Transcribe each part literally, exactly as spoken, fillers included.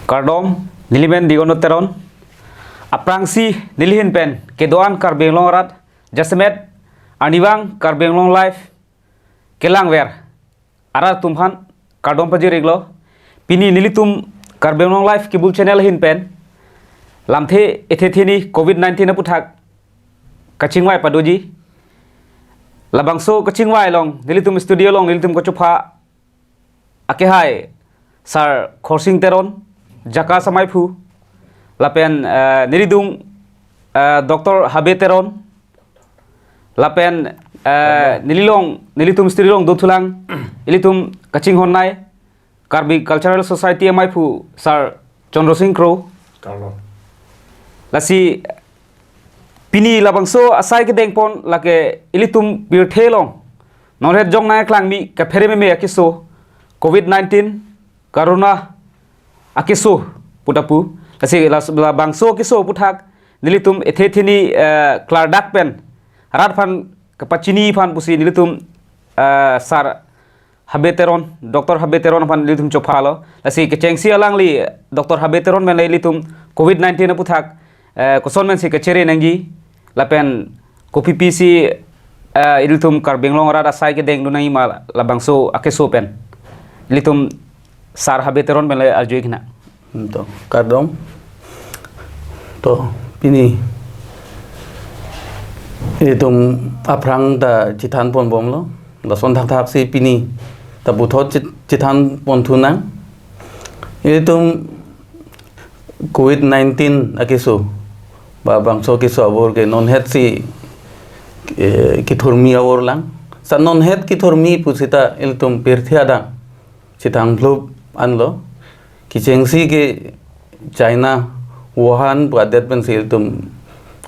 Kardom, nelimen Digono Teron. Aphrangsi nelihin pen kedo-an Karbi Anglong arat jasemet arnivang Karbi Anglong Live kelangver arat atum aphan kardom pajir-iklo. Pini nelitum Karbi Anglong Live Cable Channel ahin pen lamthe ethe theni covid nineteen aputhak kachingvai padoji. Labangso kachingvai along nelitum studio along nelitum kachopha akehai Sar Khorsing Teron, JACAS amaiphu, lapen eh, nelidung eh, Doctor Habe Teron, lapen eh, nelilong nelitum studio along dothulang ilitum kachinghonnei Karbi Cultural Society amaiphu Sar Chandra Sing Kro. Kardom. Lasi pini labangso asai kedengpon lake ilitum pirthe along nonhet jong nangklang mi kaphere meme akeso covid nineteen corona akeso pu ta pu. Lasi las- labangso akeso aputhak nelitum ethe theni eh, klardak pen rat aphan kapachini aphan pusi nelitum eh, Sar Habe Teron, Doctor Habe Teron aphan nelitum chophalo. Lasi kechengsi alangli Doctor Habe Teron pen nelitum covid nineteen aputhak eh, koson pensi kachere nangji lapen kopi pisi eh, ilitum Karbi Anglong arat asai kedengdun nangji ma labangso akeso pen. Ilitum Sar Habe Teron pen le arju-ik nang. Hmm, to, kardom. To, pini ilitum aphrang ta chethanponbomlo. Lason thakthaksi pini ta puthot chet- chethanponthu nang. Ilitum covid nineteen akeso ba bangso akeso abor ke nonhetsi eh, kithurmi abor lang. Sa nonhet kithurmi pusita ilitum pirthe adang chethangphlup anlo. Kechengsi ke China Wuhan pu adet pensi ilitum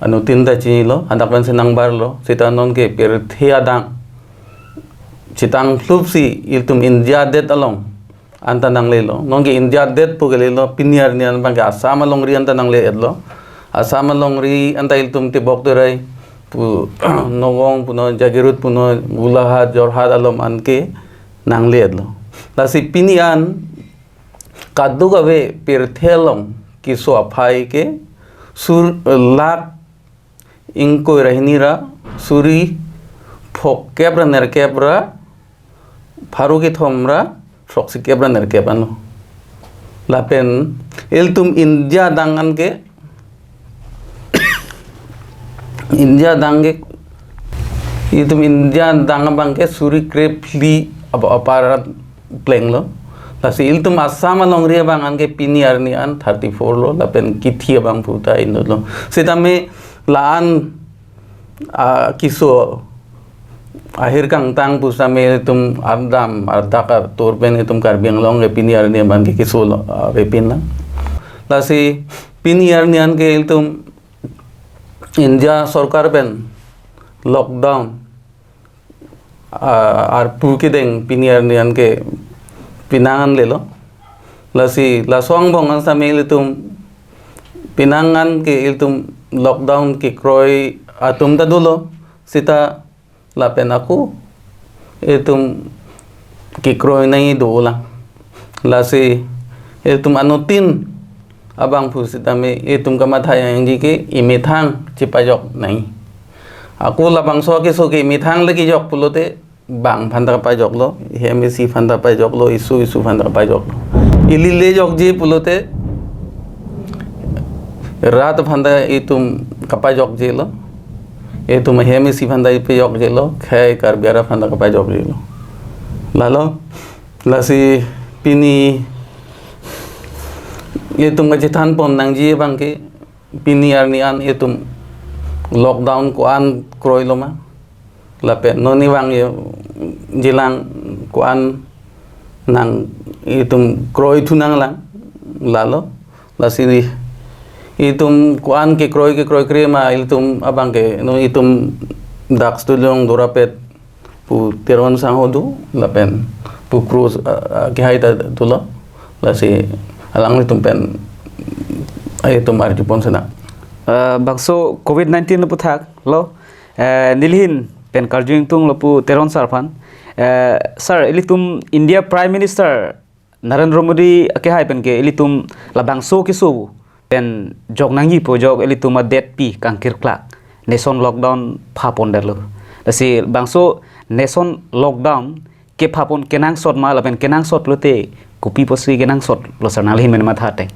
anuttin ta chinilo, hadak pensi nangbarlo. Sita nonke pirthe adang chethangphlupsi ilitum India adet along anta nanglelo. Nonke India adet pu kelelo, pini arni an abangke Assam alongri anta nangle-etlo. Assam alongri anta ilitum Tibok Terai pu Nagaon punon, Jagiroad punon, Golaghat, Jorhat along anke nangle-etlo. Lasi pini an kadokave pirthe along keso aphai ke sur lakh ingkoi ra hini ra suri phokep ra nerkep ra pharo kethom ra throksikep ra nerkep anlo. Lapen ilitum India adang anke India adang ke ilitum India adang abangke suri krephli ap- apar plenglo. Lasi ilitum Assam alongri abang anke pini arni an thirty four lo, lapen kithi abang puta inutlo. Sitame la-an ah, keso ahir kangtang pusitame ilitum ardam ardak artur pen ilitum Karbi Anglong ke pini arni abangke keso lo, ah, avepin lang. Lasi pini arni anke ilitum India sorkar pen lockdown ah, arpu kedeng pini arni anke pinangan lelo. Lasi laso angbong an sitame ilitum pinangan ke ilitum lockdown kekroi atum ta dolo. Sita lapen ako ilitum kekroi nangji dolang. Lasi ilitum anuttin abang pusitame ilitum kamatha nangji ke emethang chepajok nangji. Ako labangso akeso ke emethang le kejok pulote bang aphan ta kapajoklo, hem isi aphan ta kapajoklo, isu isu aphan ta kapajoklo. Ili le jokji pulote rat aphan ta itum kapajokjilo. Itum hem isi aphan ta ipajokjilo, khei Karbi arat aphan ta kapajokjilo. Lalo, lasi pini itum kachethanpon nangji abangke pini arni an itum lockdown ko-an kroilo ma. Lapen non ivang ye jilang ko-an nang itum kroithu nanglang lalo. Lasi itum ko-an kekroi kekroikre ma ilitum abangke non itum dak studio along dorapet pu Teron sangho do lapen pu Cruz ah, ah, kehai ta dolo. Lasi alanglitum pen itum arjupon sena. Eh, bangso covid nineteen aputhak lo eh, nelihin pen karju ingtunglo pu Teron sir aphan. Eh, sir, ilitum India Prime Minister Narendra Modi akehai pen ke ilitum labangso keso pen jok nangji pu ajok ilitum adetpi kangkirklak, nation lockdown phapon detlo. Lasi bangso nation lockdown kephapon kenangsot ma lapen kenangsot lote kopi pusi kenangsot lo sir, nangli ahin pen matha ateng?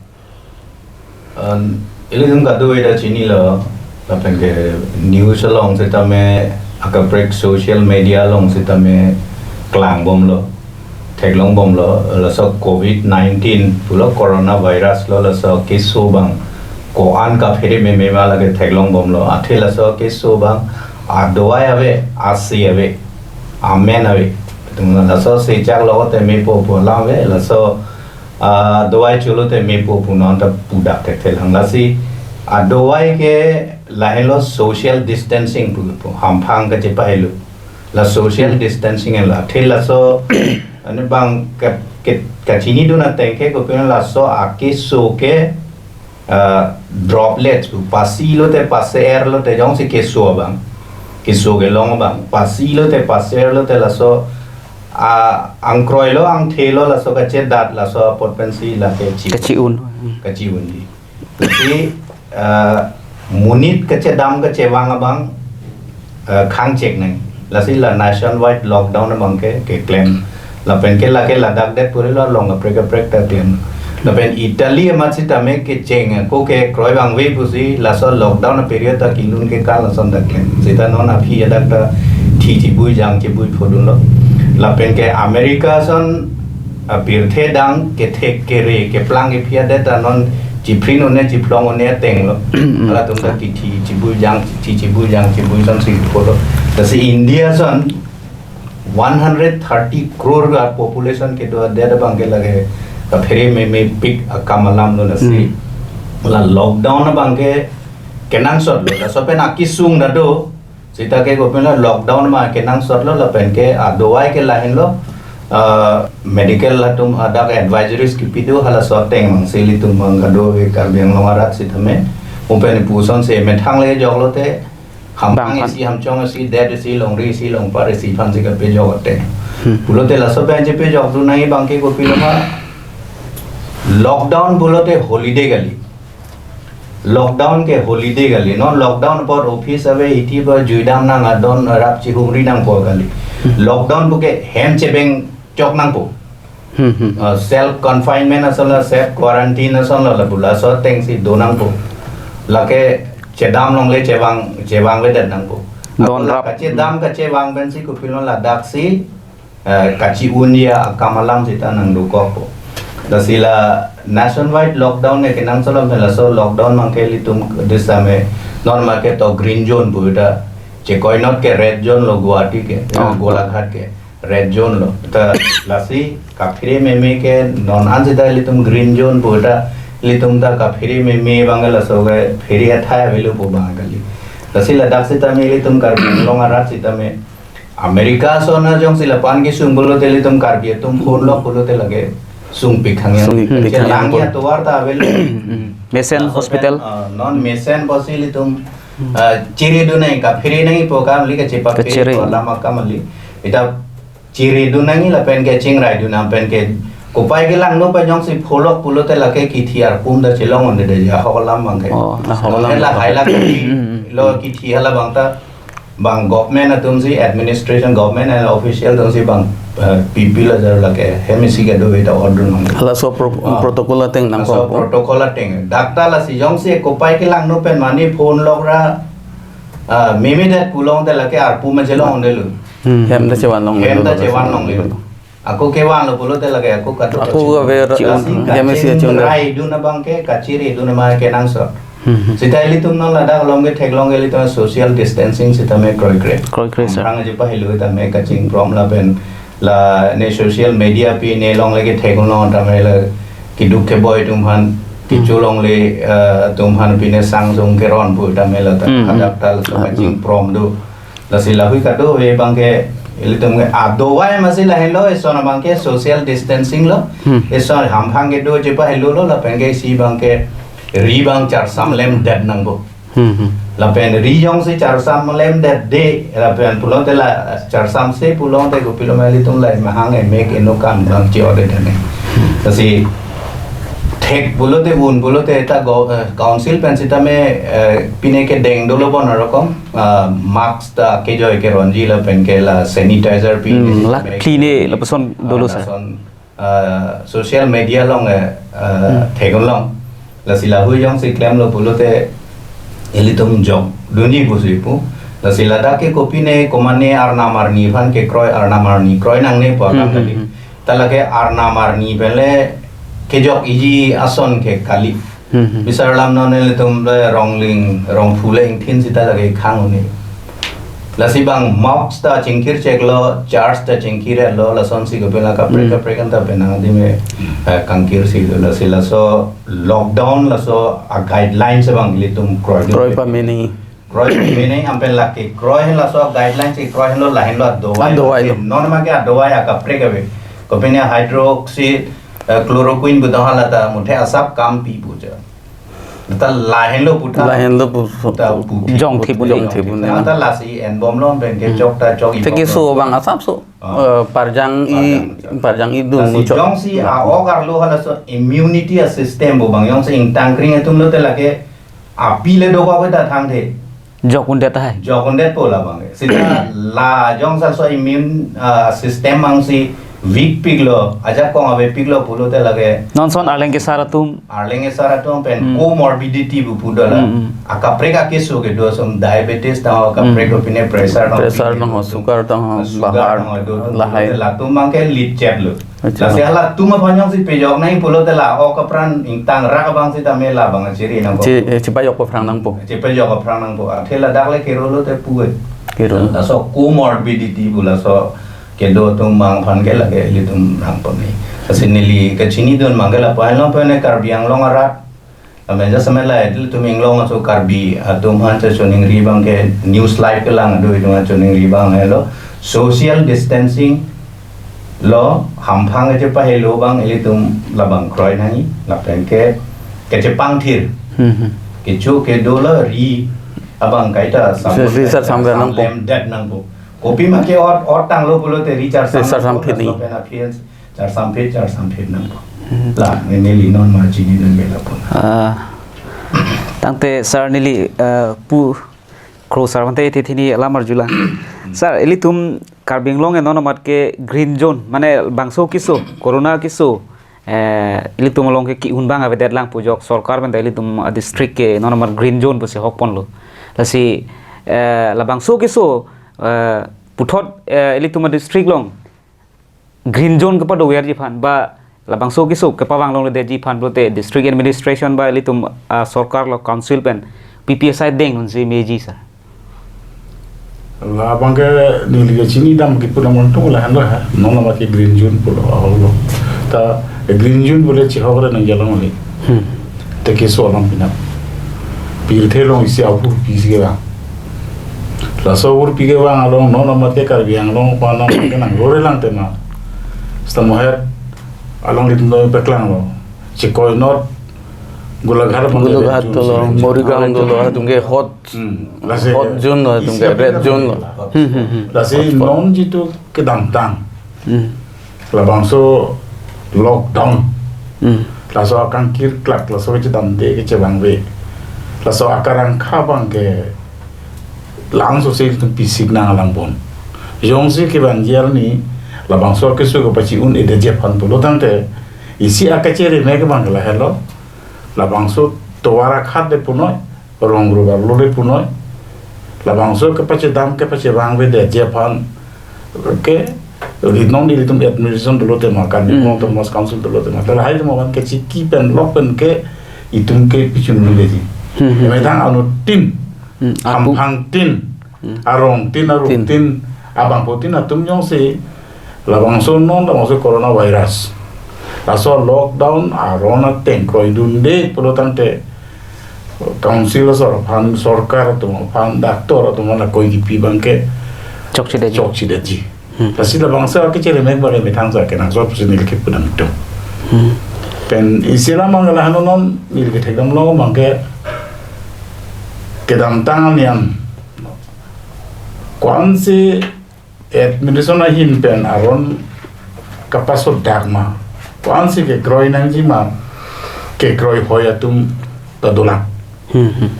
An, ilitum kadokave ta chinilo, lapen ke news along sitame, akaprek social media along sitame klangbomlo, theklongbomlo, laso covid nineteen pulo, coronavirus lo, laso keso abang ko-an kaphere meme ma lake theklongbomlo, athe laso keso abang adawai ave, ase ave, amen ave. Tum laso sechak lo te mepo pu alam ave, laso ah, dawai cholo te mepo pu non ta pudak thekthelang. Lasi adawai ke lahenlo social distancing pu, pu hamphang kachepahelo. La social distancing la. Athe laso, ane bang ka, ke, kachinidun ateng ke kopi laso akeso ke, ah, droplets pu, pasi lote pase-er lote jongsi keso abang, keso kelong abang, pasi lote pase-er lote laso, ah, angkroilo angthelo laso kachedat laso apot pensi lake chi, kachi-un. Kachi-unji. Lasi, ah, monit kachedam kachevang abang, ah, khang chek nang. Lasi la nationwide lockdown abang ke, keklem. Lapen ke lake ladak det puri lo along kaprek kaprek ta klem. Lapen Italy amat sitame kecheng ako kekroi abang ave pusi laso lockdown period ta kelun ke kan lason ta klem. Sita non aphi adak ta thi chibui jang chibui phodunlo. Lapen ke America ason, ah, pirthe adang kethek kere keplang kephi adet ta non chiprin un-e chiphlong un-e atenglo. Halatum ta kithi chibui jang, thi chibui jang chibui asonsi phodo. Lasi India ason one hundred thirty crore ka population kedo adet abang ke lake kaphere meme pik akam alamlo lasi. Hmm. La lockdown abang ke kenangsotlo. Laso pen akesung ta do. Sita ke kopi lo lockdown ma kenangsotlo lapen ke adawai ke lahenlo, ah, medical atum adak advisories kipi do halaso ateng mang si ilitum abang kadokave Karbi Anglong arat sitame. Upen pu asonsi methang le joklo te hamphang, bang phan isi, hamchong isi, det isi, longri isi, longpar isi aphansi kapejok ateng. Hmm. Pulote laso pen chepejokdun nangji abang ke kopilo ma, lockdown pulote holiday kali. Lockdown ke holiday kali. Non lockdown apot office ave, hithi ba juidam nang, adon arap chihumri nangpo kali. Hmm. Lockdown puke hem chebeng chok nangpo. Hmm, hmm. Ah, self confinement asonlo, self quarantine asonlo, la pu laso atengsi do nangpo. Lake chedam longle chevang, chevang vedet nangpo. Don ako la rap. Kachedam kachevang pensi kopilo ladaksi, eh, kachi-unji akam alam sita nangdokokpo. Lasi la nationwide lockdown ke kenangsot alam pen laso lockdown abang ke ilitum disame non abang ke to green zone pu ta, chekoinot ke red zone lo Guwahati ke, eh, oh, Golaghat ke. Red zone lo. Ta lasi kaphere meme ke non an sita ilitum green zone pu ta, ilitum ta kaphere meme abang laso ke phere athai avelo pu abang kali. Lasi ladak sitame ilitum Karbi Anglong arat sitame America ason jongsi lapu-an kesung pulote ilitum Karbi atum phonelok pulote lake sungpik hang yang. Sungpik hang yang. Chelang ya tovar ta avelo. Hmm. Mesen laso hospital. Pen, ah, non mesen pusi ilitum, ah, chiridun nangji, kaphere nangji pu akam li kachepape, kachiri, pu alam akam li. Ita chiridun nangji lapen ke chingraidun nang pen ke kopai kelangno pen jongsi pholok pulote lake kithi arpum ta chelong un-edet ya, ahok alam abang ke. Oh, ahok alam. Hala abang. Hai lake lo kithi hala abang ta bang government atumsi, administration, government and official atumsi bang, eh, pipilo jar lake hem isi kadokave ta order nang. Halaso pro-, ah, protocol ateng nang laso po. Protocol ateng. Dak ta lasi jongsi kopai kelangno pen mane phonelok ra, ah, memedet pulote lake arpum ma chelong un-edetlo. Hmm. Hem ta chevan longle. Hem ta chevan longle. Ako kevanglo pulote lake ako kadokave. Ako ave ra-, lasi, hmm, hem isi kaching chun ra. Raidun abang ke, kachiridun abang kenangsot. Hmm, hmm. Sita ilitum non ladak along ke theklong ke ilitum social distancing sitame kroikre. Kroikre, sir. Hamphang aji pahelo tame kachingprom lapen la ne social media pi ne along le ke theklong tame la keduk keboi atum aphan, hmm, kecho longle, eh, atum aphan pine sang sung keron pu tame la ta, hmm, hmm, hadak ta laso, ah, kachingprom do. Lasi lahui kadokave abang ke ilitum ke adawai masi lahenlo, eson abang ke social distancing lo. Hmm. Eson hamphang kedo chepahelo lo, lapen ke isi abang ke ri abang charsam lemdet nangpo. Hmm, hmm. Lapen ri jongsi charsam lemdetde, lapen pulote la charsamse pulote kopilo ma ilitum la mahang emek eno kan abang chi-odet ne. Hmm. Lasi thek pulote un pulote ta go-, eh, council pen sitame, eh, pine kedeng dolo bon arokom, ah, mask ta kejoi keronji lapen ke la sanitizer pi Hmm, nisi la bag pline pi lapuson dolo ah, sa. Lason, ah, social media along, eh, ah, Hmm. thek along. Lasi lahei jongsi klemlo pulote ilitum jok dunji pusi pu. Lasi ladak ke kopine komane arnam arni aphan kekroi, arnam arni kroi nangne pu Hmm, akam hmm, kali. Hmm. Ta lake arnam arni pen le kejok iji ason ke kali. Hmm, hmm. Bisar lam non ilitum le rongling, rongphu le ingthin sita lake khang un-e. Lasi bang mosque ta chingkir cheklo, church ta chingkir lo, lasonsi kopine kaprek Hmm. kaprek anta penang dime, eh, kangkirsi lo, lasi laso lockdown laso a guidelines abang ilitum kroi dun Kroi pe. Pamenei. Kroi pamenei ampen lake kroi laso guidelines si kroi lo lahenlo adawai. Adawai lo. Non make adawai akaprek ave. Kopine hydroxy, eh, chloroquine pu doha lata muthe asap kam pi pu ja. Ta lahenlo puta. Lahenlo pu-, ta pu-, jongthe pu jongthe pu ne. Ta lasi enbomlo ampen ke Hmm. chok ta chok i Thek bom. Keso abang asapso. Ah. Eh, parjang i, parjang. Parjang idun Lasi muchot. Jongsi a-ok arlo halaso immunity a system pu bang jongsi ingtang kring atum lote lake api le dokok ta thangthe. Jok undet hai. Jok undet po labang. Sita la jongsi laso immune, ah, system angsi weak piklo, ajakong avepiklo pulote lake Non son arleng kesar atum. Arleng kesar atum pen Hmm. comorbidity pu pu dola. Hmm, hmm. Akaprek akeso kedo ason diabetes tang akaprek Hmm. kopine pressure tang Pressure kopine tang ho, sugar tang ho, sugar bahar, tang ho, do, do, lahai. Latum abang ke lit chet lo. Acha. Lasi halatum aphan jongsi pejok nangji pulote la ok apran ingtang rak abang sitame labang chiri nangpo. Che-, eh, chepajok aphrang nangpo. Chepajok aphrang nangpo. Athe ladak le kero lote pu-e. Kero. Laso comorbidity pu laso kedo atum abang aphan ke lake ilitum rang pame. Lasi neli kachinidun abang ke lapu-an lo pen Karbi Anglong arat. Amen ja samela ilitum inglong aso Karbi atum aphan choningri abang ke news live kelang do itum aphan choningri abang helo. Social distancing lo hamphang kechepahelo abang ilitum labang kroi nangji lapen ke kechepangthir. Hmm, hmm. Kecho kedo lo ri abang kaita sam-, Ri char samphit nangpo. Lemdet nangpo. Kopima ke ot, ot tanglo pulote ri char Ri char samphit samphit nangpo, nangji. Lapen aphi char samphit, char samphit nangpo. Hmm. La, neli non ma chinidun ke lapu-an. Ah, tangte sir neli, eh, pu Kro sir ante iti thini alam arjulang. Sir, ilitum Karbi Anglong non amat ke green zone, mane bangso keso, corona keso, eh, ilitum along ke ki-un abang avedetlang pu ajok sorkar pen ta ilitum, ah, district ke non amat green zone pusi hokponlo. Lasi, eh, labangso keso, eh, puthot, eh, ilitum district along green zone kepadoverji aphan ba labangso keso kepavang longledetji aphan pulote district administration ba ilitum, ah, sorkar lo council pen P P S I deng unsi meji sir. Labang ke neli kachinidam kipu dam untung lahenlo ha. Non amat ke green zone pulo ahoklo. Ta green zone pule chihok re nangji along le. Hmm. Te keso alam pina. Pirthe along isi ahur pi si kevang. Laso ahur pi kevang along non amat ke Karbi Anglong aphan nang ke nang lore lang tema. Sita mohet alanglitum do peklanglo. Chikoi not Golaghat abang ke Golaghat red zone dolo, si. Morigaon dolo, atum ke hot, Hmm. Lasi hot zone lo, atum isi ke red zone lo. Hmm, hmm, hmm. Lasi Hotspot. Non jitu kedamtang. Hmm. Labangso lockdown. Hmm. Laso akangkirklak, laso kechedamde kechevangve. Laso akarangkha abang ke langso si ilitum pisik nanglang pon. Jongsi kevan jerni labangso keso kepachi-un-edetji aphan pulo tangte isi akachere me ke abang ke lahelo. Labangso tovar akhat le punoi, rong rubar lo le punoi. Labangso kepachedam kepachevangvedetji aphan ke ri non ilitum administration dolo tema kan Hmm. Autonomous Council dolo tema. Ta lahai atum aphan kechiki pen lok pen ke itum ke pichun mile ji. Hmm, hmm. Emethang anuttin, Hmm, apu. Hamphangtin, Hmm. arongtin, Tin. Arongtin, abangphutin atum jongsi labangso non labangso coronavirus. Laso lockdown aron ateng kroidunde pulo tangte council asor aphan, sorkar atum aphan, doctor atum aphan akoi kipi abang ke Chokchedetji. Chokchedetji. Hmm. Lasi labangso akechere mek abang ke methang sa kenangsot pusi neli kipu dam itum. Hmm. Pen isi alam abang ke lahai non neli kethekdamlo abang ke kedamtang arni an ko-ansi administration ahin pen aron kapasodak ma. Ansi kekroi nangji ma, kekroi hoi atum ta dolang. Hmm, hmm.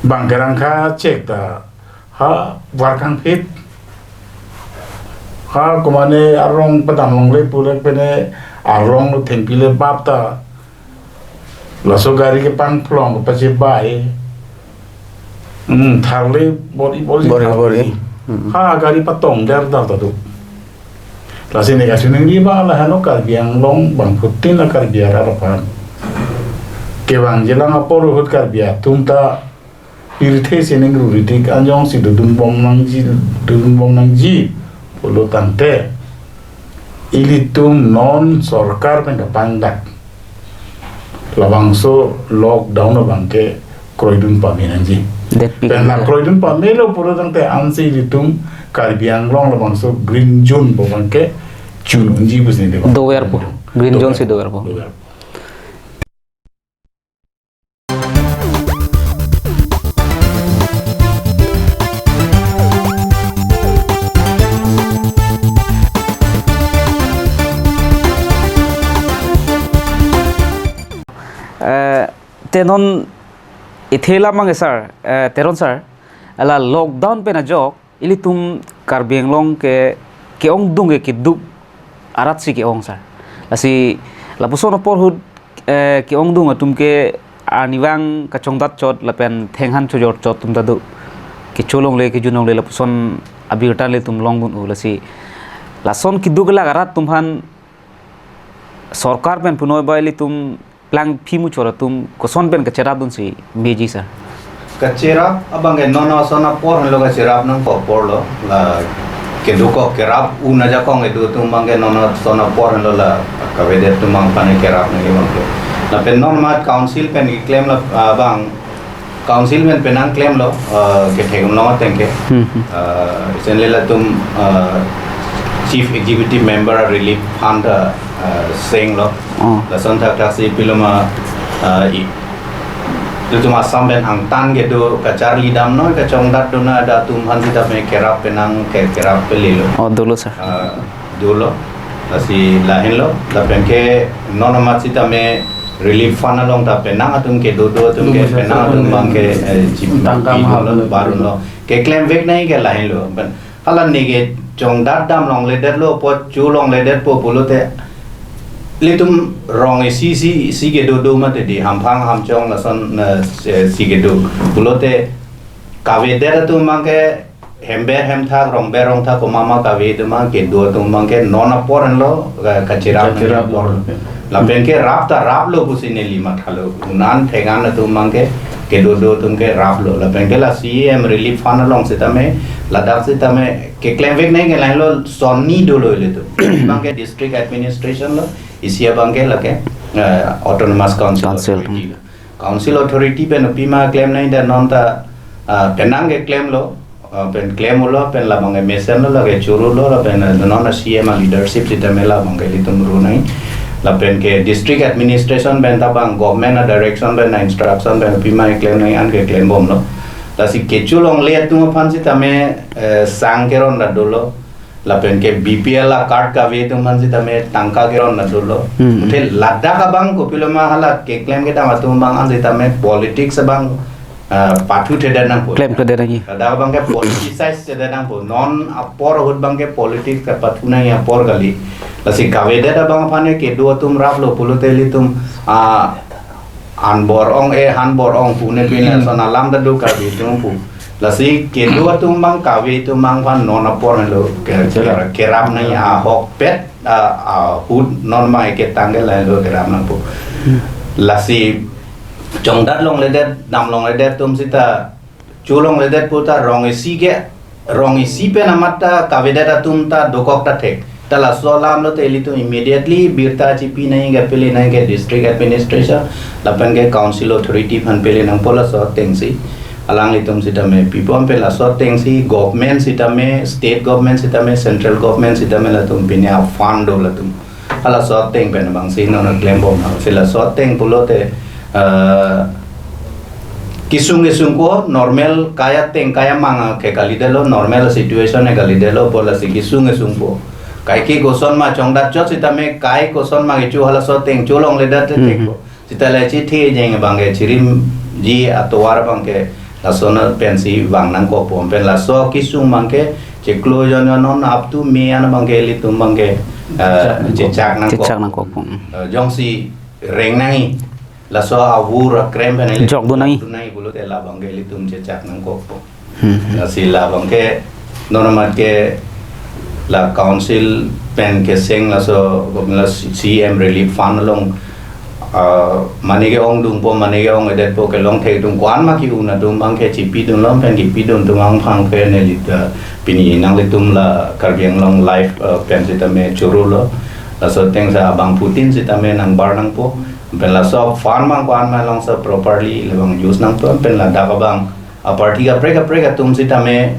Bang kerang kachek ta ha varkangphit. Ha kumane arong padam longle pulek pene arong lo thengpi le bap ta. Laso gari kepangphlong pachebai. Hmm, tharle bor-i bor-i Bor-i, tharle. Bor-i. Hmm. Ha gari patong der dar ta do. Lasi ne kasu ningri ba la hano Karbi Anglong bangphutin la Karbi arat aphan. Kevangjilang apor ahut Karbi atum ta pirthe sining ruridik anjongsi dodun bom nangji, dodun bom nangji pulo tangte ilitum non sorkar pen kapangdak labangso lockdown abangke kroidun pame nangji. Detpik. Pen la kroidun pamelo pulo tangte ansi ilitum Karbi Anglong labangso green zone pu abangke chun unji pusi ne deba. Dover po. Green zone si dover po. Dover. Eh, te non ithela mange sir, eh, Teron sir, la lockdown pen ajok, ilitum Karbi Anglong ke, ke-ongdung ke keduk arat si ke-ong sir. Lasi lapuson apor ahut, eh, ke-ongdung atum ke arnivang kachongdat chot lapen thenghan chojor chot atum ta do. Kecho longle, kejun longle lapuson abirta ilitum longdun-o lasi. Lason keduk lak arat atum aphan sorkar pen punoi ba ilitum plangpi muchor atum koson pen kacherapdunsi meji sir? Kacherap abangke non ason apor henlo kacherap nangkok apor lo, la kedokok kerap un ajakong kedo atum abangke non ason apor henlo la kavedet atum abang aphan kerap nangji abangke. Lapen non mat council pen keklem la, ah, bang council pen penang klemlo, ah, kethek umlong ateng ke. Hmm, hmm. Ah, recently latum, ah, Chief Executive Member Relief Fund, ah, ah, senglo. Oh. Lason thakthak si piloma, ah, i, ilitum Assam pen angtan kedo kacharli damnoi kachongdat dona atum aphan sitame kerap penang ke kerap pelelo. Oh, dolo sir. Ah, dolo. Lasi lahenlo. Lapen ke non amat sitame relief fund along ta penang atum kedo do atum ke penang atum abangke, eh, chip tangka pi mahal dolo, lo. Baru lo. Keklem vek nangji ke lahenlo. Pen hala ne kechongdat dam longledetlo, po chu longledetpo pulote ilitum rong isi si, si kedo do mate di hamphang hamchong lason, eh, si, si kedo. Pulote kavedet atum abangke hember hemthak, rongber rongthak, komat ma kave atum abang kedo atum abangke non apor henlo, eh, kacherap nangji apor. Kacherap apor. Lapen ke rap ta raplo pusi neli mathalo. Un-an theng-an atum abangke kedo do atum ke raplo. Lapen ke la C M relief fund along sitame, ladak sitame keklem vek nangji ke lahenlo, sonni dolo ilitum. Abangke district administration lo, isi abangke lake, eh, autonomous council, council, authority lo. Council authority pen pima klem nangji ta non ta, ah, penang keklemlo, ah, pen klem-olo, pen labangke mesenlo, lake churulo, lapen, ah, non a C M a leadership sitame labangke ilitum ru nangji. Lapen ke district administration pen ta bang government a direction pen a instruction pen pima klem nangji an keklem bomlo. Lasi kecho longle atum aphan sitame, eh, sang keron ta dolo. Lapen ke B P L a card kave atum aphan sitame tangka keron ta dolo. Hmm. Te ladak abang kopiloma hala keklem kedam atum abang an sitame politics abang, ah, pathuthedet nangpo. Klemthedet nangji. Ladak abangke politicize thedet nangpo. Non apor ahut abangke politics kapathu nangji apor kali. Lasi kavedet abang aphan ke kedo atum raplo pulote ilitum, ah, anbor ong, eh, hanbor ong pu ne pine, hmm, son alam ta do kave atum pu. Lasi kedo atum abang kave atum abang aphan non apor lo ke, ke, kerap nangji ahokpet, ah, ahut non ma ketang ke lahenlo kerap nangpo. Hmm. Lasi chongdat longledet, dam longledet atum sita chu longledet pu ta rong isi ke, rong isi pen amat ta kavedet atum ta dokok ta thek. Ta laso alam lote ilitum immediately birta chipi nangji ke pele nangji ke district administration lapen ke council authority aphan pele nangpo laso ateng si. Alanglitum sitame pipom pen laso ateng si government sitame, state government sitame, central government sitame latum pine a fund do latum. Halaso ateng pen abang si non klem bom nang. Si laso ateng pulote, eh, kesung kesungpo normal kai ateng kai amang ke kalidetlo, normal situation e kalidetlo, pu lasi kesung kesungpo. Kaike koson ma chongdat chot sitame kai koson ma kecho halaso ateng cholongledet te Mhm. thekpo. Sita le chithe jeng abangke chirimji atovar abangke lason pensi vang nangkokpo pen laso kesung abangke chiklo jon jon non up to me an abangke ilitum abangke, eh, Chechak nangkok. chechak nangkok. Chechak nangkokpo. Eh, jongsi reng nangji. Laso avur akrem pen ili Jokdun nangji. jokdun nangji pulote labangke ilitum chechak nangkokpo. Hmm. Lasi labangke non amat ke la council pen keseng laso la C M relief fund along, ah, mane ke-ongdunpo, mane ke-ongdetpo kelong thekdun ko-an ma ke-un atum abangke chipidun lom pen kipidun atum aphan ke neli ta pini nanglitum la Karbi Anglong Live, ah, pen sitame chorolo. Laso ateng sa abangphutin sitame nangbar nangpo. Pen laso fund abang ko-an ma along sa properly labang use nangpo pen ladak abang aparty kaprek kaprek atum sitame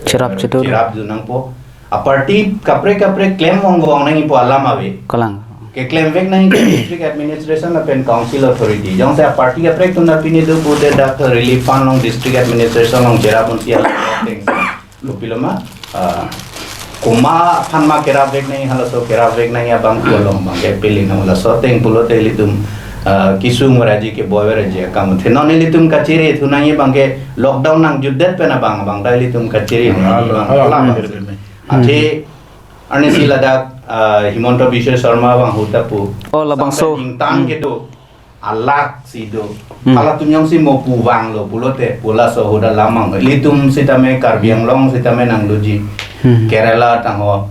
Cherap chitu. cherapdun nangpo. Aparty kaprek kaprek klem ong gong nangjipo alam ave. Kalang. Keklemvek nangji ke district administration lapen council authority. Jongsi aparty kaprek atum ta pini do pute dak relief fund along district administration along cherap unsi alam ateng. Kopilo ma, ah, komat aphan ma kerapvek nangji halaso kerapvek nangji abang kolong abangke pili nang laso ateng pulote ilitum, ah, kesung veraji keboi veraji akam. Athe non ilitum kachere thu nangji abangke lockdown nangjutdet pen abang abang ta ilitum kachere Hmm. nangji abang Hmm. alam. Hmm. Athe arnisi ladak, ah, Himanta Biswa Sarma abang ahut ta pu. Oh, labangso. Sampai ingtan Hmm. kedo. Alak si do. Hmm. Halatum jongsi mo pu vanglo pulote, pu laso ahut alam abang. Ilitum sitame Karbi Anglong sitame nangdoji. Hmm. Kerala tangho,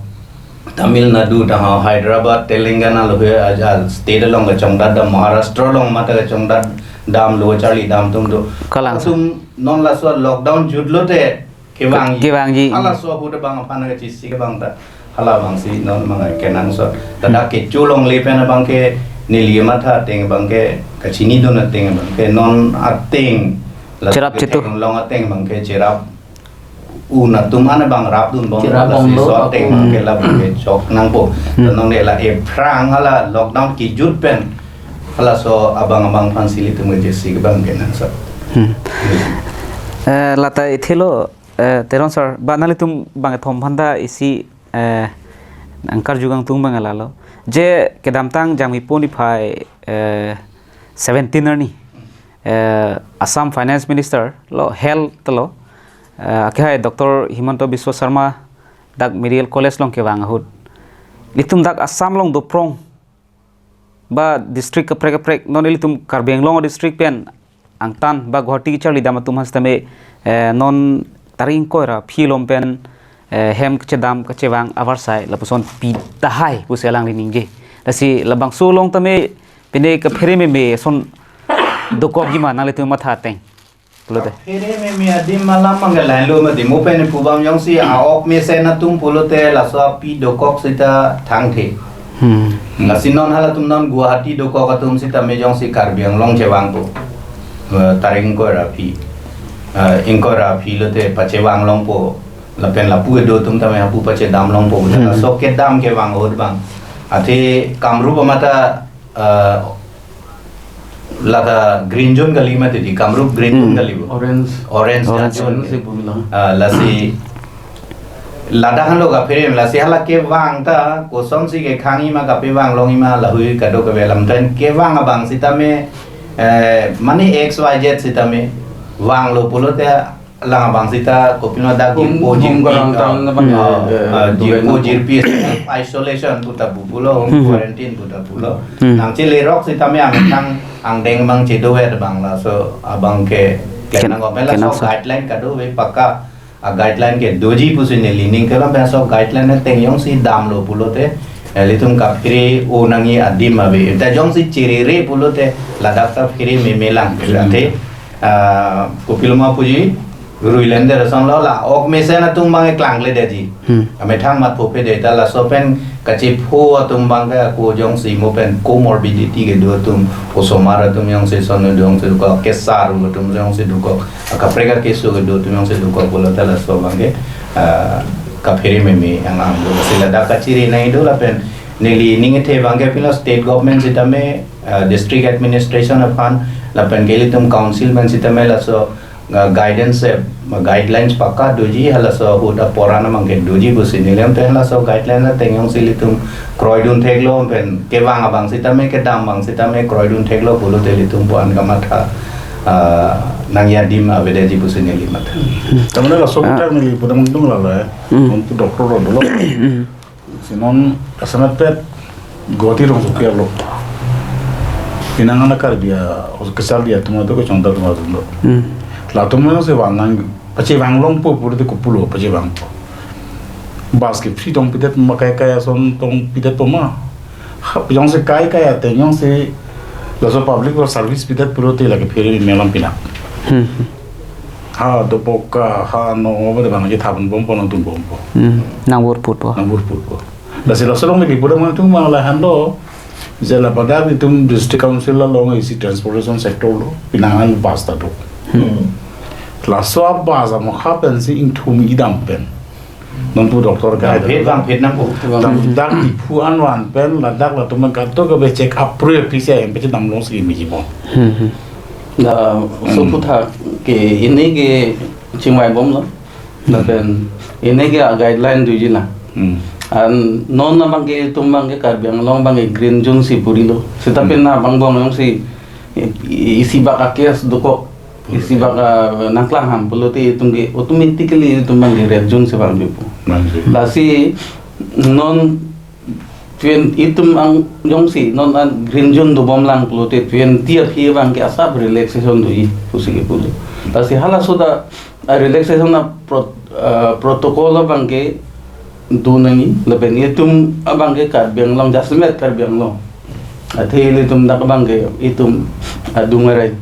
Tamil Nadu tangho, Hyderabad, Telangana lo he aja state along kachongdat dam, Maharashtra along mate kachongdat dam lo charli dam atum do. Kalang. Halatum non laso lockdown jutlote kevangji. Kevangji. Halaso ahut abang aphan kachisi ke abang ta. Hala abangsi non abang kenangsot. Tada Hmm. kecho longle pen abangke neli matha ateng abangke kachinidun ateng abangke non ateng la Cherap chitu. Long ateng abangke cherap un atum an abang rapdunbom Cherap lasi bom do, so ateng aku. Abangke labangke chok nangpo. Hmm. Tanong de la ephrang hala lockdown kejut pen halaso abang abang aphansi ilitum kachisi ke abang kenangsot. Hmm. Eh, lata ithilo, eh, Teron sir, ba nanglitum bangkethom aphanta isi, eh, nangkarju kangtung abang lalo. Je kedamtang Jangmipo niphai, eh, seventeen arni, eh, Assam Finance Minister lo, health lo, eh, akehai Doctor Himanta Biswa Sarma dak Medical College along kevang ahut. Ilitum dak Assam along doprong ba district kaprek kaprek, non ilitum Karbi Anglong district pen angtan ba Guwahati kacharli dam atum aphan sitame, eh, non tarik ingkoi ra phi along pen, eh, hem kachedam kachevang avarsai lapuson pi tahai pusi alangli ningje. Lasi labangso along tame pine kaphere meme ason dokokji ma nanglitum matha ateng pulote. Kaphere meme adim alam abangke lahenlo mati mo pen pu abang jongsi a-ok mesen atum pulote laso api dokok sita thangthe. Hmm. Lasi non halatum non Guwahati dokok atum sitame jongsi Karbi Anglong chevangpo. Eh, tarik ingkoi ra phi. Eh, ingkoi ra phi lote pachevang longpo. Lapen lapu kedo atum tame hapu pachedam longpo. Hmm. Laso kedam kevang ahut abang. Athe Kamrup amata, eh, lata green zone kali mati di, Kamrup green zone Hmm. kali bo. Orange. Orange Orange. zone. Orange si bumi lang. Ah, lasi ladak hanlo kaphere lasi hala kevang ta kosonsi kekhangji ma kapevang longji ma lahui kadokave alam pen kevang abang sitame, eh, mane X Y Z sitame vanglo pulote lang abang sita kopilo dak Hum, jirpo hum jirpi karang ta. Tang na bang, Oh, eh, ah, tu jirpo kan. Jirpi self isolation puta pu pulo, home Hmm. quarantine puta pulo. Hmm. Nangchelerok sitame amethang angdeng abang chedover abang laso abangke Ken-, kenang open laso kenang so. Guideline kadokave pakka a guideline kedoji pusi neli ning kelong pen laso guideline ateng jongsi damlo pulote, eh, ilitum kaphere-o nangji adim ave. Ta jongsi cherere pulote ladak ta phere meme lang. Hmm. Athe, ah, kopilo ma puji, Ruilende rasonlo la ok mesen atum abang klangle detji. Hmm. Amethang mat phope det ta laso pen kachepho atum abangke ako jongsi mo pen comorbidity kedo atum, osomar atum jongsi son atum jongsi dokok, kesar atum jongsi dokok, akaprek akeso kedo atum jongsi dokok pulote laso abangke, ah, kaphere meme yang ang do. Lasi ladak kachere nangji do lapen neli ning kethe abangke pilo state government sitame, ah, district administration aphan lapen ke ilitum council pen sitame laso uh, guidance, eh, guidelines pakka doji, halaso ahut apor an abangke doji pusi neli mate, halaso guideline ateng jongsi ilitum kroidun theklo pen kevang abang sitame, kedam abang sitame kroidun theklo pulote ilitum pu-an kamatha, uh, nangji adim avedetji pusi neli matha. Tamane laso Ah. kutang neli pudam dung lalo eh. Hmm. Untuk doktor lo dolo. Hmm. Si non asanat pet Guwahati rongsopi arlo. Pinang ana Karbi a, hospital dia tuma to kechongda tuma tuma. Hmm. Latum jongsi vang nang, pachevang longpo pulote kopulo pachevangpo. Bus ke free tong pidet ma, kai kai ason tong pidet po ma. Ha, jongsi kai kai ateng jongsi laso public lo service pidet pulote lake phere meme alam pinang. Hmm. Ha, dopoka, ha, no, ba de bang je thabun bompo, nangdun bompo. Hmm. Nang vurputpo. Nang vurputpo. Lasi laso along neli pura mangtung mang lahenlo. Je lapadak itum district council along isi transportation sector lo, pinang an bus ta do. Hmm. Laso a-bus amokha pensi ingthum idam pen. Non pu doktor ka. Bang phet, bang phet nangpo. Dam dak Diphu an van pen, ladak latum an kato kabe check up pre pisi ahem pechedam longsi meji bom. Hmm, hmm. Da, so Hmm. putha ke ini ke chingvai bomlo. Hmm. Lapen ini ke a-guideline doji na. Hmm. An non abangke itum abangke Karbi Anglong abangke green zone si purilo. Seta Hmm. pin na bang bong jongsi i-, i-, isi bak a-case dokok. Isi bak a nangklang ham pulote itum ke automatically itum abangke red zone si vangjupo. Vangju. Lasi non twen-, itum ang jongsi non an green zone dobom lang pulote twenty aphi abangke asap relaxation doji pusi kepulo. Lasi halaso ta, ah, relaxation a pro-, ah, protocol abangke do nangji, lapen itum abangke Karbi Anglong, jasemet Karbi Anglong. Athe ilitum dak abangke itum adung arai,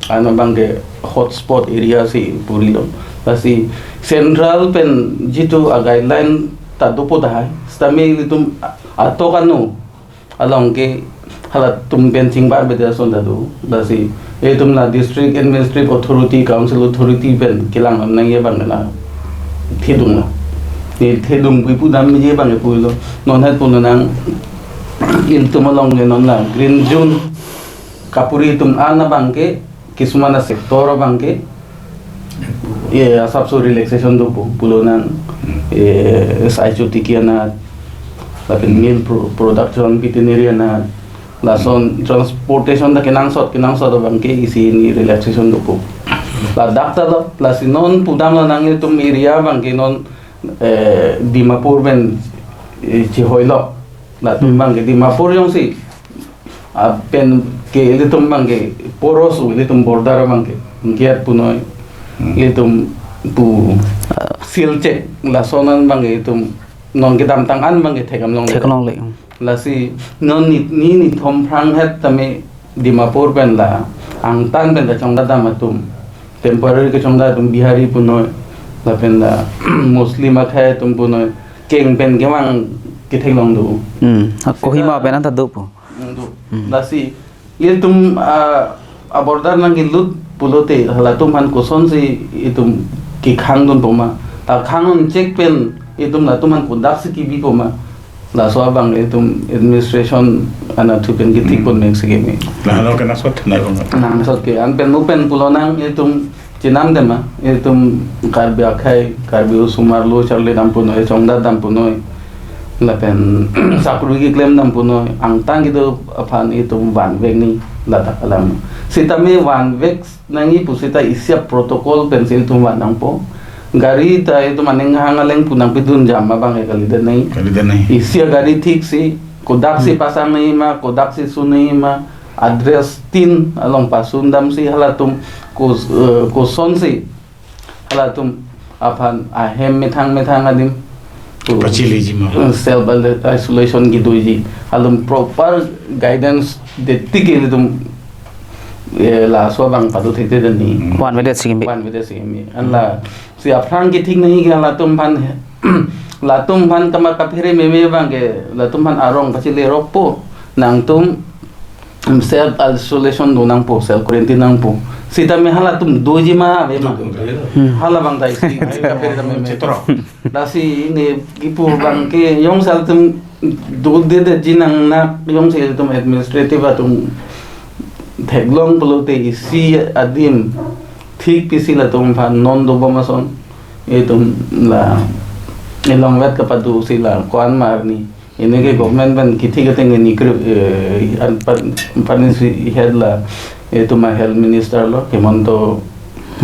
ano abangke hotspot area si purilo. Lasi central pen jitu a-guideline ta dopo tahai, sitame ilitum a-, atok ano along ke halatum pen chingbar beda ason ta do. Lasi itum la district administrative authority, council authority pen kelang nangji abang la thedung la. Ni thedung pu ipu dam meji abang pulo. Non het pulo nang ilitum along ke non la green zone kapuri atum an abangke, kisuman a-sector abangke, ye, asapso relaxation dopo, pulo nang, Hmm. ye, sai chotiki anat, lapen meal pro-, production, veterinary anat, lason transportation ta kenangsot, kenangsot abangke isi hini relaxation dopo. Ladak ta lo, lasi non pudam la nang itum area abangke non, eh, Dimapur pen, eh, chihoilo. Latum Hmm. abangke Dimapur jongsi, ah, pen ke ilitum abangke porous, ilitum border abangke, Kiat punoi, Hmm. ilitum pu Ah. Silchar, lason an abangke itum non kedamtang an abangke thek-am longle. Thek-am longle. Lasi non ni, ni, nithom phrang het tame Dimapur pen la angtan pen ta chongdat dam atum, temporary kechongdat atum Bihari punoi, lapen la Muslim akhei atum punoi, keng pen kevang ketheklong do. Hmm. A Kohima Seta pen an ta dopo. Hmm, do. Hmm. Lasi ilitum, ah, a-border nangkelut pulote halatum aphan kosonsi itum kekhang dunpo ma. Ta khang un-e chek pen itum latum aphan kodaksi kebipo ma. Laso abang itum administration anatthu pen ketik pon Hmm. mek si keme. Lahelo kenangsot na bang. Nangsot ke an pen mu pen pulo nang itum chenam dema, itum Karbi akhei, Karbi osomar lo charli dam punoi, chongdat dam punoi, lapen sakuri keklem dam punoi, angtan kedo aphan itum vanvek nangji ladak alam. Sitame vanvek nangji pusita isi a-protocol pensi itum van nangpo. Gari ta itum aning hang aleng pu nangpidun jam abang ke kalidet nangji. Kalidet nangji. Isi a-gari thiksi, kodaksi Hmm. pasang nangji ma, kodaksi sun nangji ma, address tin along pasun damsi halatum kos-, eh, kosonsi halatum aphan ahem methang methang adim Pachiliji ma. Eh, self isolation kedoji. Alum proper guidance det tik ilitum, eh, laso abang pado thekthedet nangji. Hmm. Vanvedet si keme. Vanvedet si keme. An lasi aphrang kethik nangji ke latum aphan, latum aphan kamat kaphere meme abang ke, latum aphan arong pachele rokpo, nangtum self isolation do nangpo, self quarantine nangpo. Sitame halatum doji ma, ave ma. Do, do, do. Hmm. Hala abang ta isi, isi kaphere tame me. Chitro. Lasi ne kipu abang ke jongsi latum dodedetji nang nak, jongsi latum administrative atum theklong pulote isi adim thik pisi latum aphan non dobom ason, itum la ilongvet kapado si la ko-an ma arni. Ini ke government pen kithik ateng ini kru, eh, an pan, pan isi head la, itum a health minister lo, Himanta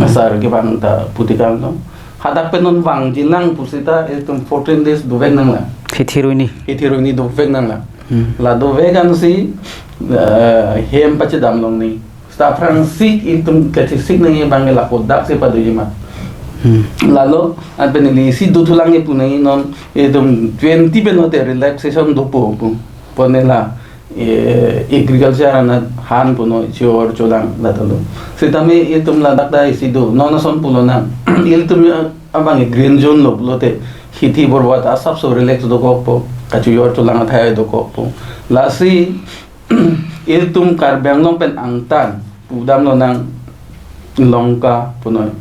sir kevang ta putikang lo. Hadak pen non vangji nang pusita itum fourteen days dovek nang la. Hithi ruini. Hithi ruini dovek nang la. Hmm. La dovek ansi, eh, hem pachedam longle. Seta aphrangsi itum kachesik nangji abang ke lapu dak si padoji ma. Hmm. Lalo, an pen ili isi dothulang ipu nangji non, itum twenty pen hote relaxation dopo pu. Pone la, eh, agriculture anat han puno chor cholang datalo. Sitame itum ladak ta isi do, non ason pulo nang. Ilitum abang ke green zone lo pulote, hithi borbat asapso relax dokokpo, kachojor cholang athai dokokpo. Lasi, ilitum Karbi Anglong pen angtan, pudam lonang Longka punoi,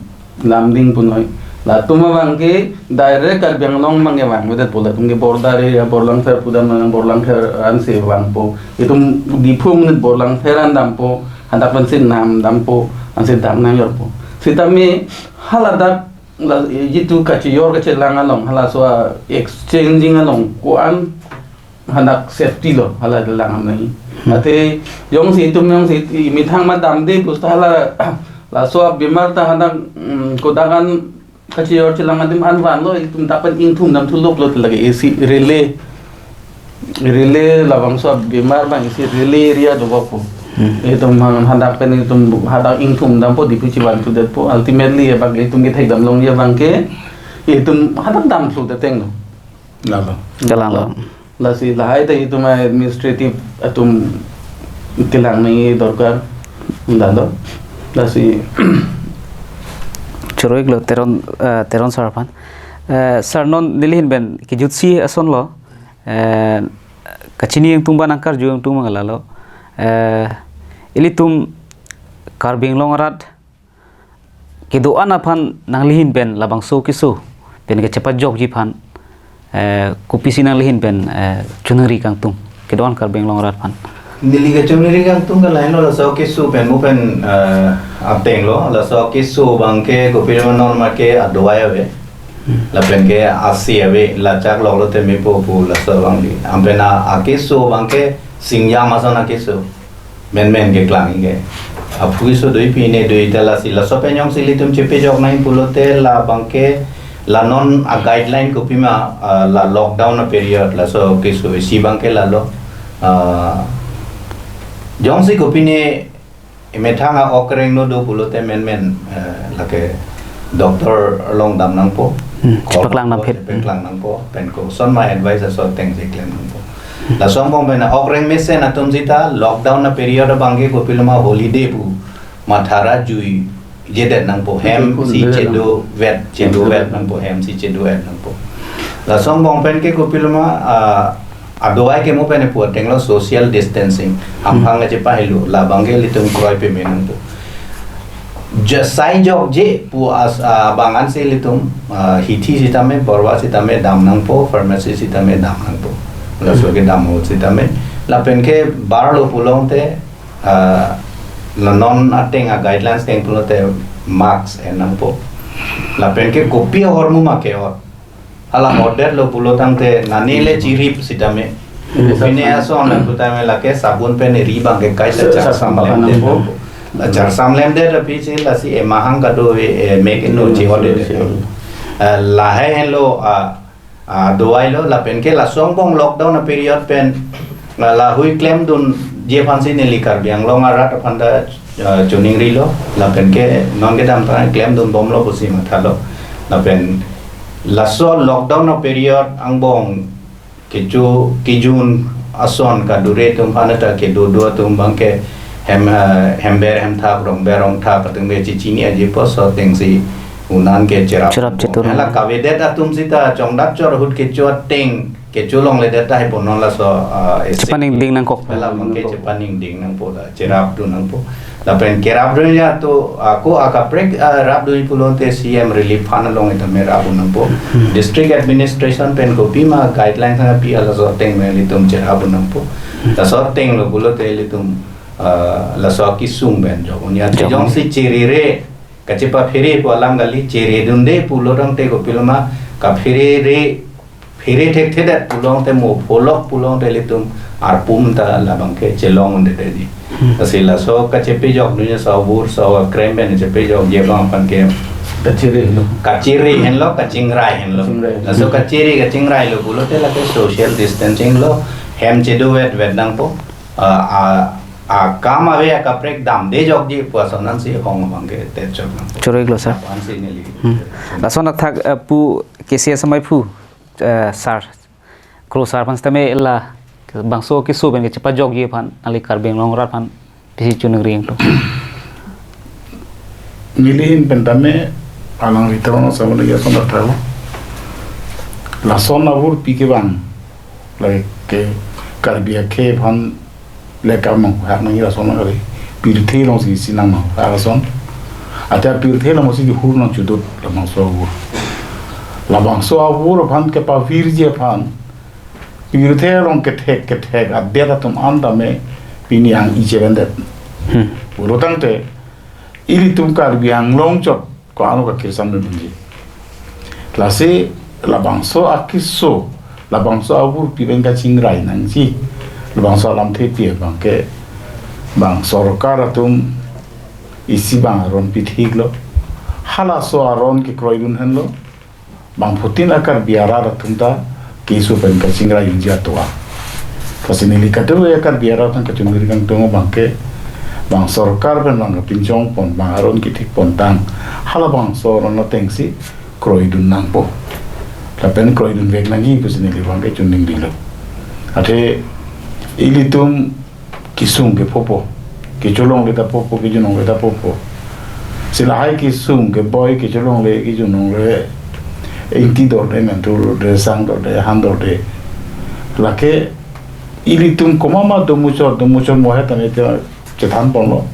Lumding punoi. Latum abang ke direct Karbi Anglong abang ke vangvedet po, latum ke border area, Borlangpher pudam lonang, Borlangpher ansi vangpo. Itum Diphu monit Borlangpher an dampo, hadak pensi nam dampo, ansi dam nang yorpo. Sitame haladak la, itum kachojor kachelang along, halaso a exchanging along ko-an hadak safety lo, hala lang nangji. Hmm. Ate jongsi itum jongsi i methang ma damde pusita hala, laso abemar ta hadak, mm, kodak an kachojor chelang adim an vanlo, itum dak pen ingthum damthu lok lo lake isi relay, relay labangso abemar abang isi relay area dokokpo. Hmm. Itum hang hadak pen itum hadak ingthum dampo, Diphu chevanthu detpo, ultimately abang itum kethek dam longji abang ke itum hadak damthu deteng lo. Lalo. Kalang lo. Lasi lahai ta itum administrative atum kelang nangji dorkar. Lalo. Lasi choro-iklo Teron, eh, Teron sir aphan. Eh, sir, non neli ahin pen kejutsi ason lo. Eh, kachini ingtung ba nangkarju ingtung abang lalo. Eh, ilitum Karbi Anglong arat kedo-an aphan nangli ahin pen labangso keso pen kachepajokji aphan, eh, kopisi nangli ahin pen, eh, choningri kangtung kedo-an Karbi Anglong arat aphan? Neli kachoningri kangtung ke lahenlo, laso keso pen mo pen, eh, ateng lo, laso keso abang ke kopilo ma non ma ke adawai ave. Hmm. Lapen ke asi ave, lachak lok lote mepo pu laso abang di. Anpen a, akeso abang ke singjam ason akeso. Menmen keklang ke. Aphu keso do-ipi ne do-i ta lasi. Laso pen jongsi ilitum chepajok nangji pulote labang ke la non a guideline kopima, ah, la lockdown a period laso keso isi abang ke lalo. Ah, jongsi kopine emethang a okreng no do pulote menmen, eh, lake doctor along dam nangpo. Hmm, kor chepaklang nangpo, namphet. Chepaklang nangpo, pen koson ma advice aso atengsi klem nangpo. Laso angbong pen okreng mesen atum seta lockdown a period abang ke kopilo ma holiday pu mathara juijedet nangpo, hem si chedovet, chedovet nangpo, hem si chedovet nangpo. Laso angbong pen ke kopilo ma, ah, adawai ke mo pen epu ateng lo social distancing. Hamphang kachepahelo, labang ke ilitum kroi peme nangpo. Jasai jokje pu as, ah, abang ansi ilitum, ah, hithi sitame, borwa sitame dam nangpo, pharmacy sitame dam nangpo. Laso kedam ahut sitame. Lapen ke bar lo pulote, ah, la non ateng a guidelines ateng pulote mask en nangpo. Lapen ke kopi ahormu ma ke-ot. Hala order lo pulo tangte nani le chirip sitame. Hmm. Pine ason nang putame lake sabun pen ri abang ke kai sa, sa, charsam sa, lemdet nangpo. Nangpo. La charsam lemdet aphi si lasi emahang kado-ve, eh, mek eno, hmm, chi-ot-det. Chi-ot. Eh, lahai henlo, ah, ah, dawai lo, lapen ke laso angbong lockdown a period pen, la, lahui klemdunji aphansi neli Karbi Anglong arat aphan ta, ah, choningrilo, lapen ke non kedamtang klemdun bomlo pusi mathalo, lapen laso lockdown a period angbong kecho kejun ason kadure atum aphan ta kedo do atum abang ke hem, eh, hember hemthak, rongber rongthak atum ke chechini aji pusi atengsi unan ke cherap. Cherap chetur. Hala kavedet atum seta chongdak chor ahut kecho ateng, kecho longledet tahai punon laso, eh, isi. Chepaningding nangkok. Hala abang ke chepaningding nangpo ta, cherapdun nangpo. Lapen kerapdun ya to, ako akaprek, ah, rapdun pulote C M relief fund along sitame rapdun nangpo. Hmm. District administration pen kopima guideline thang pi, laso ateng pen ilitum cherapdun nangpo. Hmm. Laso ateng lo pulote ilitum, ah, laso akesung pen jok. Unya jok. Jongsi cherire Kachepaphere pu alam kali, cheredunde pulo tangte kopiloma, kaphere re, phere thekthedet pulo tangte mo pholok pulo tangte ilitum arpum ta labang ke chelong undedetji. Hmm. Lasi laso kachepejokdunji, so avur so akrem pen chepejokji abang aphan ke Kachere lo. Kachere henlo, kachingrai henlo. Kachingrai. Laso kachere kachingrai lo pulote lake social distancing lo, hem chedovet vet nangpo. Ah, ah, akam ave akaprek damdejokji pu ason ansi ahong abang ke tetchok nangpo. Choro-iklo, sir. Ansi neli. Hmm. Lason athak, eh, pu K C S amei aphu, eh, sir, Kro sir aphan sitame labangso keso pen kachepajokji aphan nangli Karbi Anglong arat aphan pisi choningri nangkok. Neli ahin pen tame alang rita ono sama lagi ason athak. Lason avur pi ke bang. Lake Karbi akhei aphan leka mang hak nangji lason kali. Pirthe alongsi isi nang mang hak ason. Ate pirthe alongsi kehur nangchudut labangso avur. Labangso avur aphan kepavirji aphan pirthe along kethek kethek adet atum an tame pini ang-i chevendet. Hmm. Pulo tangte ilitum Karbi Anglong chot ko-an lo kakirsan dunji. Lasi labangso akeso, labangso avur pi pen kachingrai nangji, labangso alamthe pi abang ke bang sorkar atum isi bang aron pithiklo. Halaso aron kekroidun henlo. Bangphutin a-Karbi arat atum ta keso pen kachingrai unji atum. Lasi neli kadokave a-Karbi arat aphan kachoningri kangtung abang ke bang sorkar pen bang kapinchong pon, bang aron kethik pontang, halabangso aron atengsi kroidun nangpo. Lapen kroidunvek nangji pusi neli abang ke choningrilo. Athe ilitum kesung kephopo, kecholongle ta phopo, kejunongle ta phopo. Si lahai kesung keboi, kecholongle kejunongle, ingti dorde, mentu dorde, sang dorde, han dorde. Lake ilitum komat ma domuchor, domuchor mohe tame te chethan ponlo.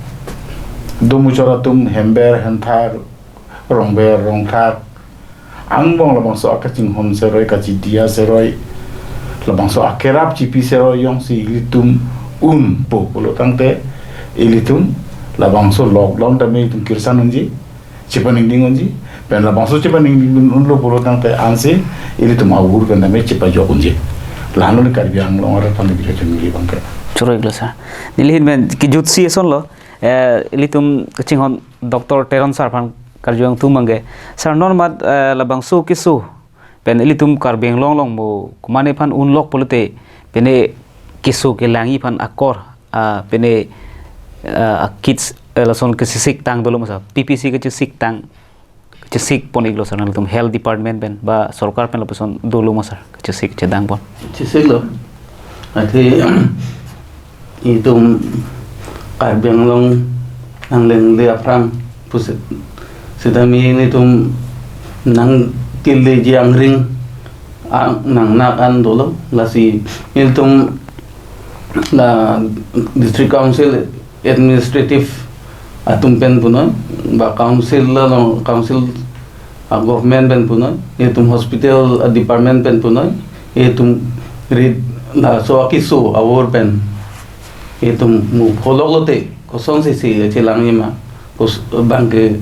Domuchor atum hember hentha, rongber rongthak, angbong labangso akachinghon seroi, kachidia seroi, labangso akerap chipi seroi jongsi ilitum unpo pulo tangte ilitum labangso lockdown tame itum kirsan unji, chepaningding unji, pen labangso chepaningding unlo pulo tangte ansi ilitum avur pen tame chepajok unji. La-anlo Karbi Anglong arat aphan neli kachoningri abang ke. Choro-iklo, sir. Neli ahin pen kejutsi asonlo, eh, ilitum kachinghon Doctor Teron sir aphan karju nangtum abang ke. Sir, non mat, eh, labangso keso pen ilitum Karbi Anglong along mo komatne aphan unlok pulote pine keso kelangji aphan akor, ah, pine, ah, kits, eh, lason kachesik tang dolo ma sir? P P C kachesik tang, chesik pon-iklo sir, nangtum health department pen ba sorkar pen lapuson dolo ma sir, chesik chedang pon? Chesiklo. Athe itum Karbi Anglong nangleng le aphrang pusi sitame ilitum nangkeleji angring ang nangnak an dolo, lasi ilitum la District Council administrative atum pen punoi, ba council la long council, ah, government pen punoi, itum hospital, ah, department pen punoi, itum rit laso akeso avur pen itum mo pholok lote kosonsi si chelangji ma, kos bang ke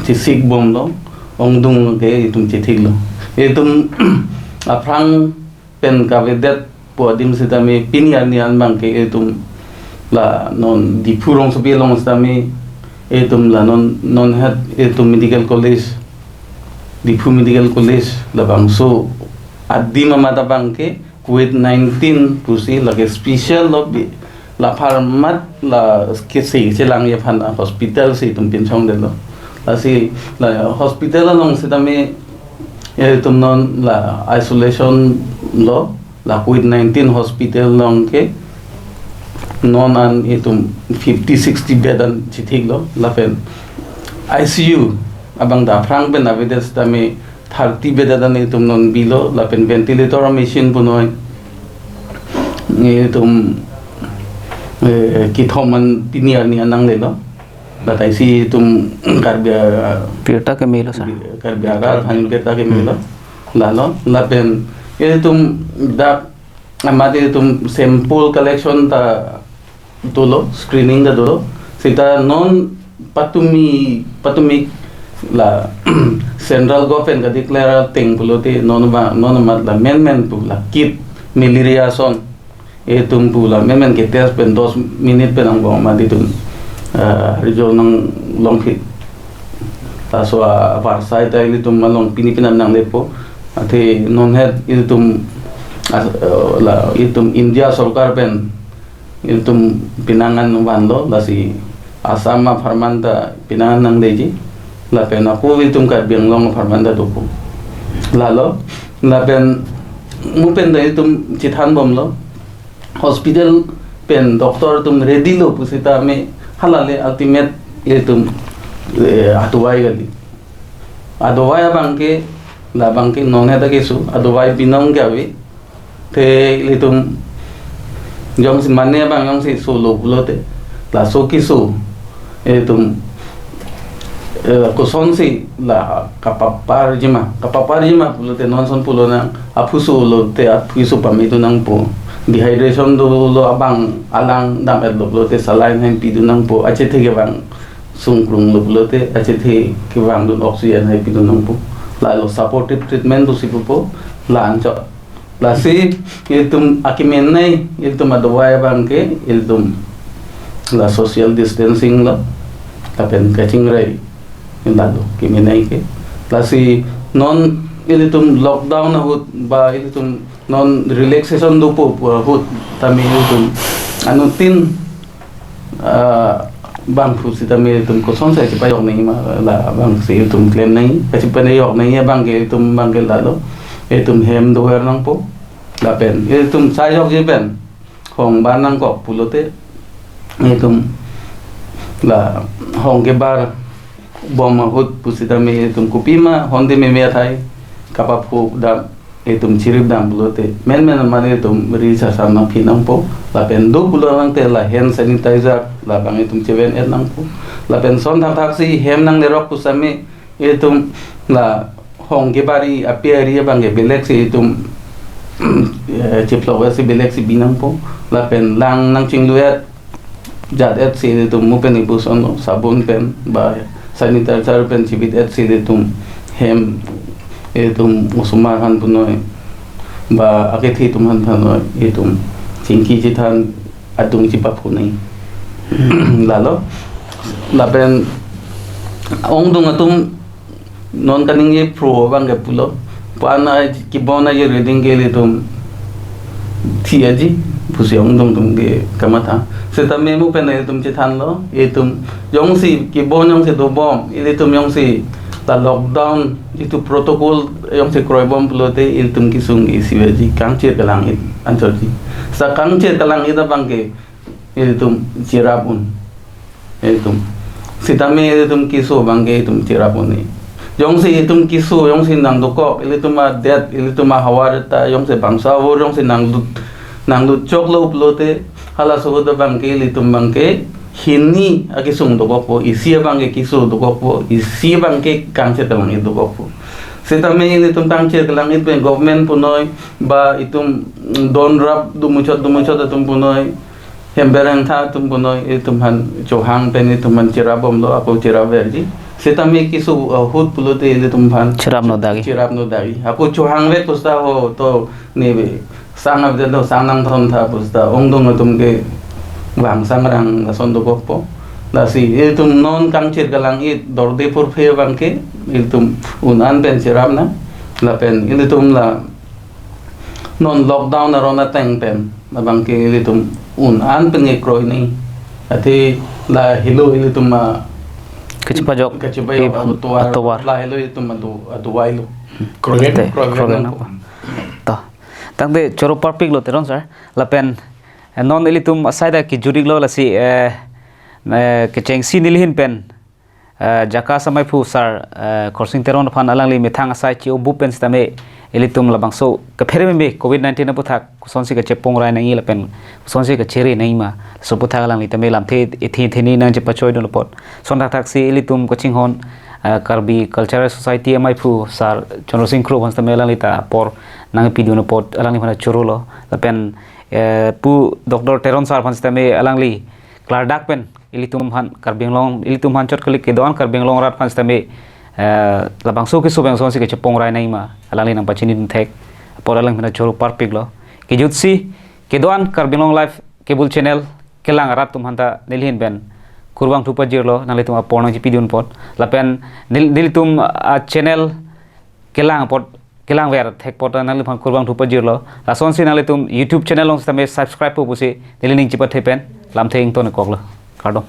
chesik bomlo, ongdung ke itum chethiklo. Itum aphrang pen kavedet pu adim sitame pini arni an bang ke itum la non Diphu rongsopi along sitame itum la non, non het itum medical college, Diphu Medical College labangso adim amat abang ke covid nineteen pusi lake special lo bi la pharmat la kese chelangji aphan hospital si itum pinchongdetlo. Lasi la hospital along sitame itum non la isolation lo, la covid nineteen hospital along ke non an itum fifty sixty bed an chethiklo, lapen I C U abang ta aphrang pen avedet sitame thirty bed an itum non bilo, lapen ventilator machine punoi itum, eh, kethom an pini arni an nanglelo. Latai si itum Karbi, ah, pirta kemelo sir. Karbi arat aphan pirta kemelo. Hmm. Lalo, lapen itum dak amat itum sample collection ta dolo, screening ta dolo. Seta non patumi, patumi la central government ka-declare ateng pulote non ba, non amat la menmen pu la kit malaria ason. Itum pu la menmen ke test pen dos minute pen angbong amat itum, eh, result nanglong phi. Laso avarsai ta ilitum along pini penang nanglepo. Athe non het ilitum, as-, eh, la itum India sorkar pen ilitum pinangan vanlo, lasi Assam apharman ta pinangan nangleji. Lapen ako ilitum Karbi Anglong apharman ta dopo. Lalo, lapen mo pen ta ilitum chethanbomlo. Hospital pen doctor atum ready lo pusitame hala le ultimate itum, eh, adawai kali. Adawai abang ke, labang ke non heta keso, adawai binong ke ave. Te ilitum jongsi mane abang jongsi solo pulote, laso keso itum, eh, kosonsi la kapaparji ma, kapaparji ma pulote non ason pulo nang, aphu solo te aphu keso pame dun nangpo. Dehydration dolo abang alang dam-etlo pulote saline hempi dun nangpo. Achethe kevang sungkrunglo pulote achethe kevang dun oxygen hempi dun nangpo. Lalo supportive treatment pusi pupo, la anchot. Lasi itum akemenei, itum adawai abang ke, itum la social distancing lo, lapen kachingrai, lalo kemenei ke. Lasi non itum lockdown ahut ba itum non relaxation dopo pu ahut tame itum anuttin, ah, bang pusitame itum kosonsi chepajok nangji ma, labangsi itum klem nangji, kachepajok nangji abang ke itum abang ke lalo, itum hem dover nangpo, lapen itum chajokji pen hong bar nangkok pulote, itum la hong kebarbom ahut pusitame itum kopima honde meme athai kapaphu dam, itum chirip dam pulote menmen amat itum ri sasam nangphi nangpo. Lapen do pulo nangte la hand sanitizer labang itum cheven-et nangpo. Lapen son thakthaksi hem nanglerok pusitame itum la hong kebari api ari abang ke beleksi itum, eh, chiplokwesi beleksi bi nangpo. Lapen lang nangchinglu-et jat-et si itum mo pen ibu son lo, sabun pen ba sanitizer pen chibit-et si itum hem, itum osomar aphan punoi ba akethe atum aphan punoi itum chingki chethan adung chipaphu nangji. Lalo, lapen ongdung atum non kaningje pro abang ke pulo. Pu-an a kibon aji reading ke ilitum thi aji pusi ongdung atum ke kamatha. Setame mo pen ilitum chethanlo, itum jongsi kibon jongsi dobom, ilitum jongsi ta lockdown itum protocol jongsi kroibom pulote ilitum kesung isi aji kangchir kelang-it anchotji. Sa kangchir kelang-it abang ke ilitum cherap un. Itum. Setame itum keso abang ke itum cherap un-e. Jongsi itum keso, jongsi nangdokok, ilitum adet, ilitum ahavar ta, jongsi bangso avur, jongsi nanglut, nanglut choklo pulote, halaso ahut abang ke, ilitum abang ke, hini akesung dokokpo, isi abang ke keso dokokpo, isi abang ke kangchir kelang-it dokokpo. Setame ilitum kangchir kelang-it pen government punoi, ba itum don rap dumuchot dumuchot atum punoi, hem bereng tha atum punoi, itum aphan chohang pen itum aphan cherapbomlo, ako cherapverji. Setame keso ahut pulote ilitum aphan cherap no dagi. Cherap no dagi. Ako chohangve pusita ho to ne sang avedetlo, sang nangthon tha pusita ongdung atum ke vang sangrang lason dokokpo. Lasi itum non kangchir kelang-it dorde purphe abang ke itum un-an pen cherap nang. Lapen ilitum la non lockdown aron ateng pen labang ke ilitum un-an pen ngekroi nangji. Athe la helo ilitum a kachepajok, kachepajok i atovar, atovar. La helo ilitum adu, aduvailo. Kroiven, te, kroiven kroiven nangpo. Nangpo. To. Tangte choro parpiklo Teron sir. Lapen, eh, non ilitum asai ta kejut-iklo lasi, eh, eh, kechengsi neli ahin pen, eh, JACAS amaiphu sir, eh, Khorsing Teron aphan alangli methang asai chi-obup pen setame ilitum labangso kaphere meme covid nineteen aputhak kosonsi kachepongrai nangji lapen kosonsi kachere nangji ma, laso aputhak alangli tame lamthe ithi ithi ni nangchepachoi dun apot. Son thakthaksi ilitum kachinghon, eh, Karbi Cultural Society amaiphu sir Chandra Sing Kro aphan setame alangli ta apor nangpi dun apot alangliphan chorolo. Lapen, eh, pu Doctor Teron sir aphan setame alangli klardak pen ilitum aphan Karbi Anglong, ilitum aphan chot kali kedo-an Karbi Anglong arat aphan sitame, eh, labangso keso bangso si kachepong rai nangji ma, alangli nangpachini dun thek, apot alang mina choro parpiklo. Kejutsi, kedo-an Karbi Anglong Live Cable Channel kelang arat atum aphanta neli ahin pen kurvangthu pajirlo, nanglitum apor nangchipi dun apot. Lapen nel-, nelitum, ah, channel kelang apot, kelang ver thek apot nangliphan kurvangthu pajirlo. Lasonsi nanglitum YouTube channel along sitame subscribe po pusi neli ning chipathe pen lamthe ingtonkoklo. Kardom.